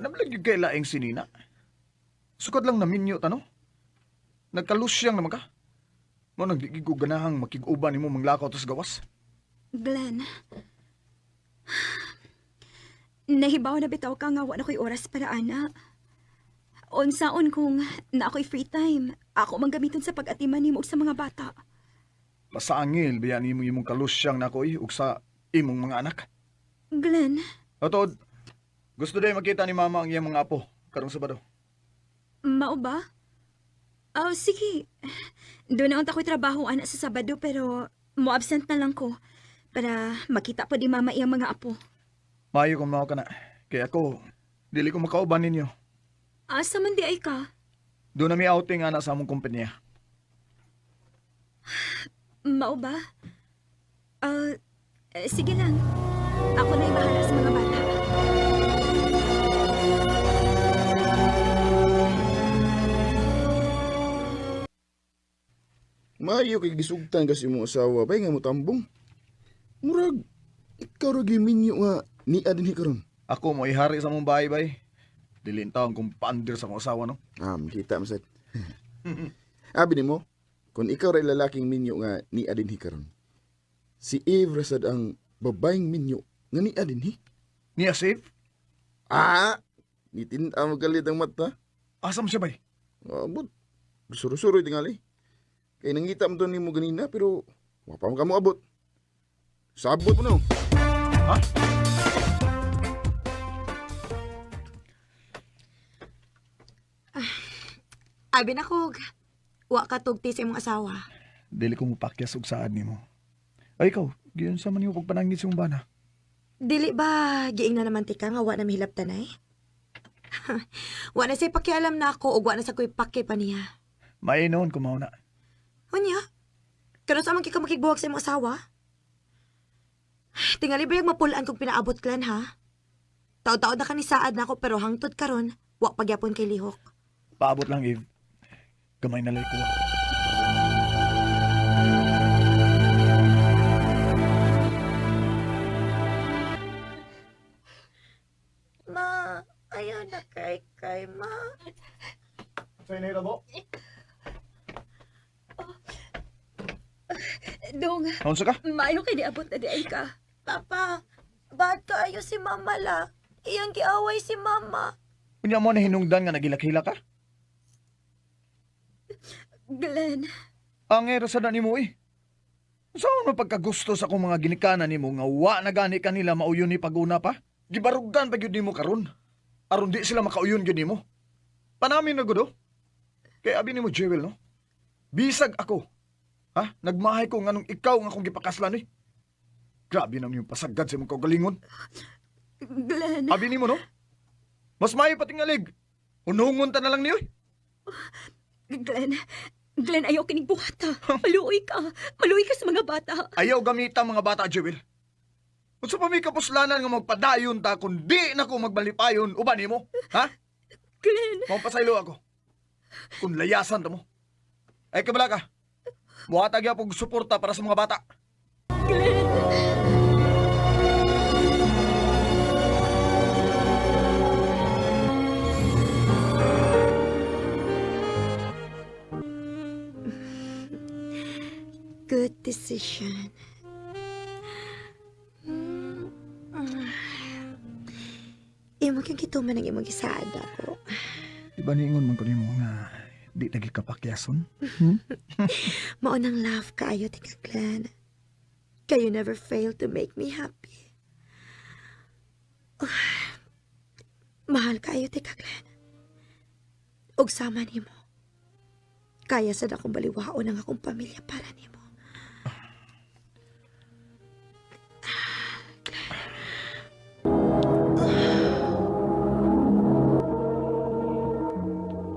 Wa na lang kay laing sinina. Sukad lang naminyo ta, no? Nagkalusyang naman ka. Mo nang di ko ganahang makig-uban nimo manglakaw tas gawas. Glenn. Nahibaw na bitaw ka nga wa na ko'y oras para ana. Unsaon kung na ako'y free time, ako man gamiton sa pag-atiman nimo ug sa mga bata. Pasangil biya nimo imong kalusyang nako ug sa imong mga anak. Glenn. Atod, gusto day makita ni mama ang iyang mga apo karong Sabado. Mao ba? Oh, sige. Doon na unta ko'y trabaho ana sa Sabado pero mo-absent na lang ko para makita po di mama iyang mga apo. Maayo kung mao ka na. Kaya ako, dili ko makauban ninyo. Asa man di ay ka? Doon na may outing ana sa among kumpanya. Mao ba? Sige lang. Ako na bahala sa mga bata. Maayo kay gisugtan kasi imong asawa bay nga motambong. Murag ikaw ra gyud minyo nga nia dinhi karon. Ako mo ihari sa among bahay bay. Dili taon kung paandir sa akong asawa, no? Kita man sad. Abi nimo, kung ikaw ra lalaking minyo nga nia dinhi karon. Si Eve ra sad ang babaeng minyo nga nia dinhi. Niya safe? Ah, nitin-aw magalit ang mata. Asam siya bay? Abot. Suro-suro tingali. Kay nangita mo to nimo ganina pero wa pa man ka mo abot. Sabot mo no. Ha? Abi na kog, wa ka tugti sa imong asawa. Dili ko mopakyas og saad nimo. Ay ikaw, giyon sa man nimo pagpanangit sa imong bana. Dili ba giing na naman tika nga wa na mihilab tanay? Wa na say pakialam na ako ug wa na sa ko'y pake pa niya. Mainon kung mao na. Unya? Karon sa man kay ka makigbuhag sa imong asawa? Tingali ba yung mapulaan kong pinaabot klan ha? Taod-taod na ka ni saad na ako pero hangtod karon, wa pagyapon kay lihok. Paabot lang, Eve. Gamay na lang ko. Ma, ayaw na kay kay ma. Sa'yo na mo? Dong, Naunsa ka? maayo kay niabot na di ay ka. Papa, ba't kaayo si mama la? Iyang giaway si mama. Unya mo na hinungdan nga nagilak-hilak ka? Glenn. Ang era sa na nimo eh. Saan mo pagkagusto sa akong mga ginikanan nimo nga wa na gani kanila mauyon ni paguna pa? Gibarugan pa gyud nimo karon. Aron di sila makauyon gyud nimo. Panamin na gud oh. Kay abi nimo Jewel no. Bisag ako. Ha? Nagmahay ko nganong ikaw nga akong gipakaslan eh. Grabe na yung pasagad sa imong kaugalingon. Glenn. Abi nimo no. Mas maayo patingalig. Unungon ta na lang niyo eh. Glenn. Glenn, ayaw kinig buhata. Maluoy ka. Maluoy ka sa mga bata. Ayaw gamita mga bata, Jewel. Unsa pa may kapuslanan nga magpadayon ta kung di na ko magbalipayon uban nimo? Ha? Glenn. Mapasaylo ako. Kung layasan ta mo. Ay kabala ka. Muhatag ya pog suporta para sa mga bata. Glenn. Good decision. Imo kang gituman ang imong gisaad ako. Di ba niingon man ko nimo nga di tagi kapakyason? Mao nang love kaayo tika Glenn. Kayo never fail to make me happy. Oh, mahal kaayo tika Glenn. Ug sama nimo. Kaya sad akong baliwaon ang akong pamilya para nimo.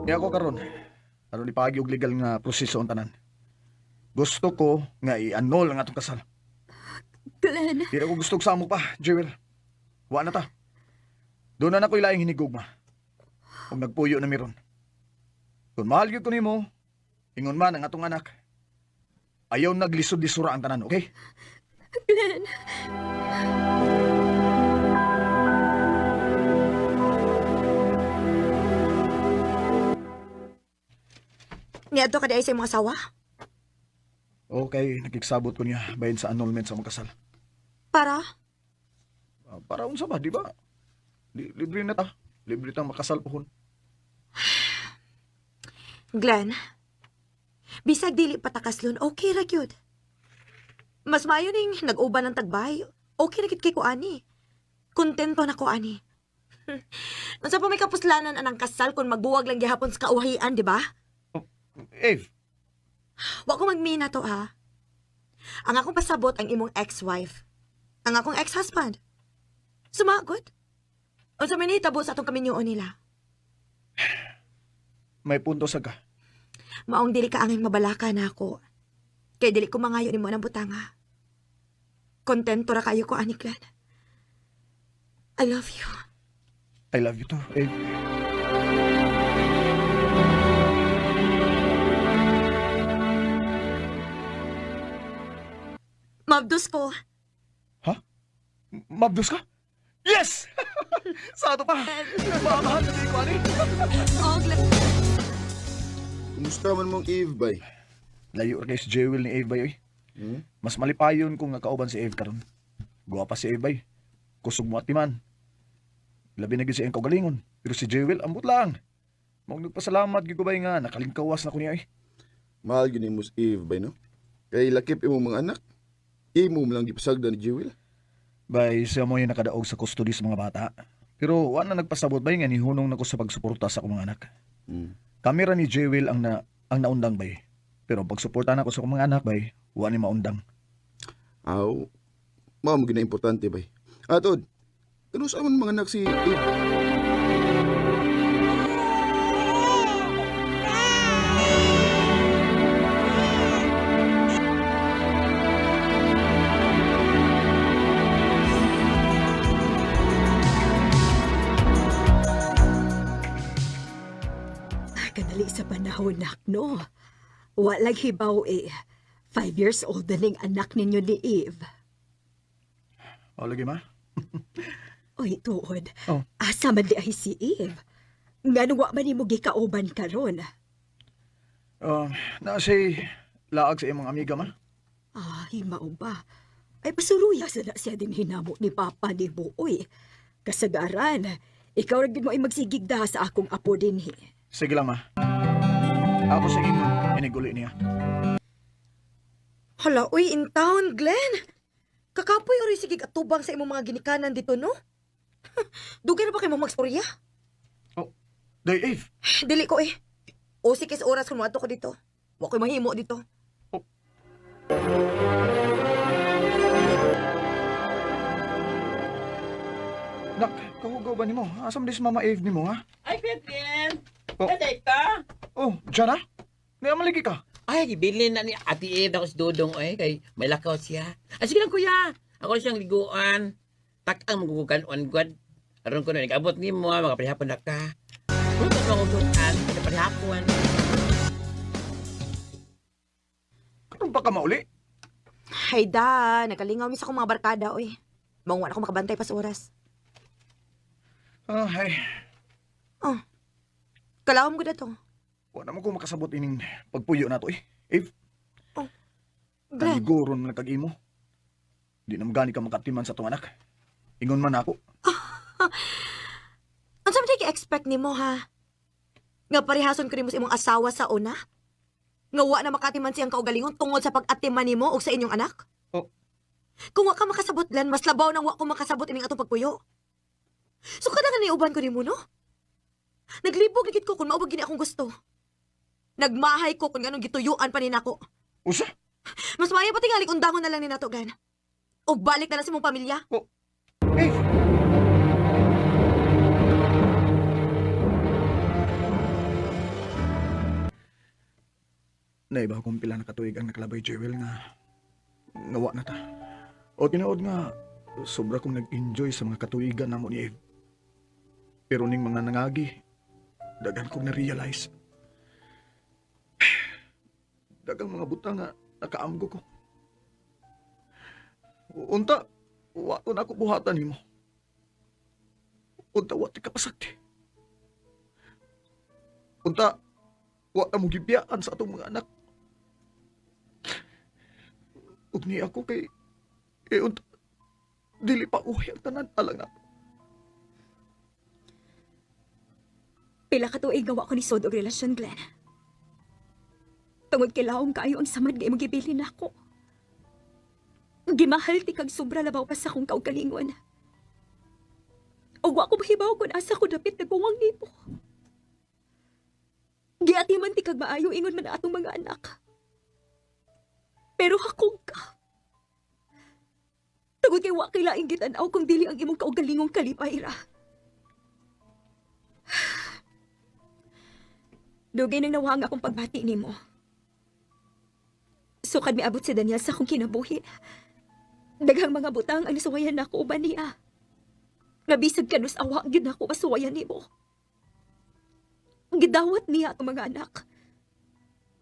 Kaya ako karon, aron ipagi og legal nga proseso ang tanan. Gusto ko nga i-annul ang atong kasal. Glenn. Di na ko gusto og samok pa, Jewel. Wa na ta. Doon na nako'y laing hinigugma. Ug nagpuyo na miron. Kung mahal gyud ko nimo, ingon man ang atong anak. Ayaw naglisod-lisura ang tanan, okay? Glenn. Niadto ka di ay sa imong asawa? Okay, nakigsabot ko niya bahin sa annulment sa mga kasal. Para? Para unsa ba, di ba? Libre na ta. Libre tang makasal pohon. Glenn, bisag dili patakaslon, okay ra gyud. Mas maayo ning nag-uban ng tagbay, okay ra gyud kay ko ani. Kontento na ko ani. Unsa pa may kapuslanan anang kasal kung magbuwag lang gihapon sa kauwahian, di ba? Oh, Eve, Wa ko magmina to ha. Ang akong pasabot ang imong ex-wife. Ang akong ex-husband. Sumagod. Unsa man nahitabo sa atong kaminyoon nila? May punto sa ka. Maong dili ka angay mabalaka na ako. Kay dili ko mangayo nimo ng butanga. Kontento ra kayo ko, ani Glenn. I love you. I love you too, Eve. Mabdus ko. Ha? Mabdus ka? Yes! Sa ato pa! Mamahal na di ko, ani. Oh, Glenn. Kumusta man mong Eve, bay? Layo ra kay si Jewel ni Eve, bay, oy. Mas malipayon kung nga kauban si Eve karon. Guwapa si Eve, bay. Kusog mo atiman. Labi na gyud sa iyang kaugalingon. Pero si Jewel, ambot lang. Maong nagpasalamat gyud ko bay nga nakalingkawas na ko niya, ay. Mahal gyud nimo si Eve, bay, no? Kay lakip imo mga anak. Imo man lang gipasagdan ni Jewel. Bay, siya mo yung nakadaog sa custody sa mga bata. Pero wa na nagpasabot bay nga nihunong na ko sa pagsuporta sa akong mga anak. Kamera ni Jewel ang naundang bay. Pero pagsuporta na ko sa akong mga anak bay, wa ni maundang. Aw, mao mo gina importante bay. Atod, kano sa man mga anak si Eve? Kadali sa panahon, nak, no? Walang hibaw eh. 5 years old na ning anak ninyo ni Eve. O, lagi ma? Oy, tuod. Oh. Asa man di ay si Eve? Ngano wa man nimo gikauban karon? Na si laag sa imong amiga, ma? Ay, mao ba? Ay, pasuruya sa na siya din hinamo ni Papa ni Buoy. Kasagaran, ikaw ra gid mo ay magsigigda sa akong apo dinhi. Sige lang, ma. Ako sa ingon, iniguli niya. Hala, uy, in town, Glenn. Kakapoy oray sige atubang sa imong mga ginikanan dito, no? Dugay na ba kayo magstorya? Oh, day, Eve. Dili ko eh. O sige sa oras kung moadto ko dito. Wa ko'y mahimo dito. Oh. Nak, kahugaw ba nimo? Asam dis Mama Eve nimo, ha? Ay, Petrin! Oh. Kaday ka? Oh, dyan na? Niamaligi ka? Ay, gibilin na ni Ate Eve ako si Dudong, eh, kay may lakaw siya. Ay, sige lang, kuya. Ako na siyang liguan. Takang magugugan-on, God. Aron ko na, nag-abot ni mo, makaparihapon na ka. Kung ka mga usutan, makaparihapon. Karon pa ka mauli? Hay da, nagkalingaw mi sa akong mga barkada, oy. Maungan ako makabantay pa sa oras. Ah, ay. Oh. Kalawom ko na to. Wala mo ko makasabot ining pagpuyo na to, eh. Eve. Oh. Glenn. Taniguro na kag-imo. Di na magani ka makatiman sa itong anak. Ingon man ako. Unsa man gi-expect nimo, ha? Nga parehason ko nimo sa imong asawa sa una? Nga wa na makatiman siyang kaugalingon tungod sa pag-atiman nimo og sa inyong anak? Oh. Kung wa ka makasabot, Glenn, mas labaw nang wa ko makasabot ining atong pagpuyo. So kada nga niuban ko nimo, no? Naglibog na gid ko kung maubag gini akong gusto. Nagmahay ko kung ganong gituyuan pa ni nako. Usa? Mas maayo pa tingali kung dangon na lang ni nato, Glenn. Og balik na lang sa imong pamilya. Oh. Eve! Naiba akong pila na katuig ang nakalabay, Jewel, nga ngawa na ta. O tinuod nga, sobra kong nag-enjoy sa mga katuigan namo ni Eve. Pero ning mga nangagi, daghan kong na-realize. Daghang mga butang nga nakaamgo ko. Unta, wa ko na ako buhatan nimo. Unta, wa ti kapasakti. Unta, Wa ta mo gibiyaan sa atong mga anak. Ug ni ako kay unta, dili pa uhi ang tanan alang nato. Pila ka tuig gawa ko ni Sod og relasyon, Glenn. Tungod kay laom kaayo ang samad nga imong gibilin nako. Gimahal ti kag sobra labaw pa sa akong kaugalingon. Ug wa ko mahibaw kung asa ko dapit nagbuwang nimo. Giatiman ti kag maayo ingon man atong mga anak. Pero hakog ka. Tungod kay wa kay laing gitan-aw kung dili ang imong kaugalingong kalipay ra. Dugay nang nawa ang akong pagbati nimo. Sukad miabot si Daniel sa akong kinabuhi. Daghang mga butang ang nasuwayan nako uban niya. Nga bisag kanus awa gyud nako masuwayan nimo. Gidawat niya atong mga anak.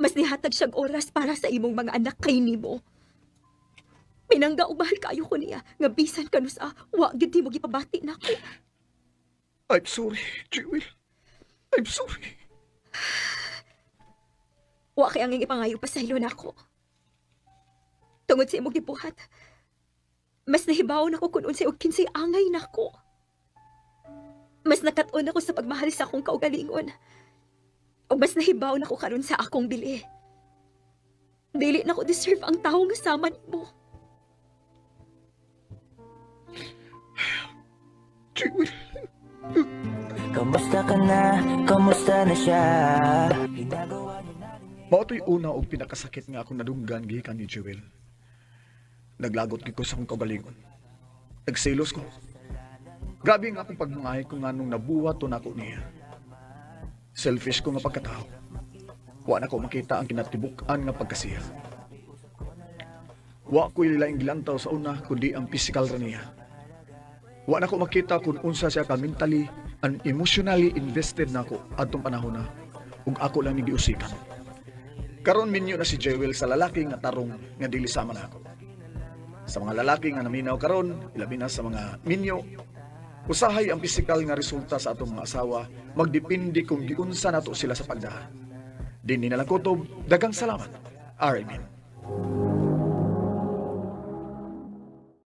Mas nihatag siyang oras para sa imong mga anak kay nimo. Pinangga og mahal kaayo ko niya nga bisan kanus a wa gyud nimo gipabati nako. I'm sorry, Jewel. I'm sorry. Wa kay ang ipangayo pa sa ilo nako. Tungod sa imong gibuhat, mas nahibaw nako kun unsay og kinsay angay nako. Mas nakat-on ako sa pagmahal sa akong kaugalingon. O mas nahibaw nako karon sa akong bili. Dili nako deserve ang tawo nga sama nimo. Jewel. Kamusta ka na? Kamusta na siya? Mao to'y una og pinakasakit nga akong nadunggan gikan ni Jewel. Naglagot gid ko sa akong kaugalingon. Nagselos ko. Grabe nga akong pagmangahi kung nganong nabuhat to nako niya. Selfish ko nga pagkatao. Wa na ko makita ang kinatibuk-an nga pagkasiya. Wa ko ilaing gilantaw sa una kundi ang physical ra niya. Wa na ko makita kung unsa siya ka mentally and emotionally invested nako adtong panahon na ug ako lang ni giusikan. Karon minyo na si Jewel sa lalaki nga tarong nga dili sama nako. Sa mga lalaki nga naminaw karon, ilabi na sa mga minyo, usahay ang pisikal nga resulta sa atong mga asawa magdepende kung giunsa nato sila sa pagdaha. Dinhi na lang kutob, daghang salamat. RMN.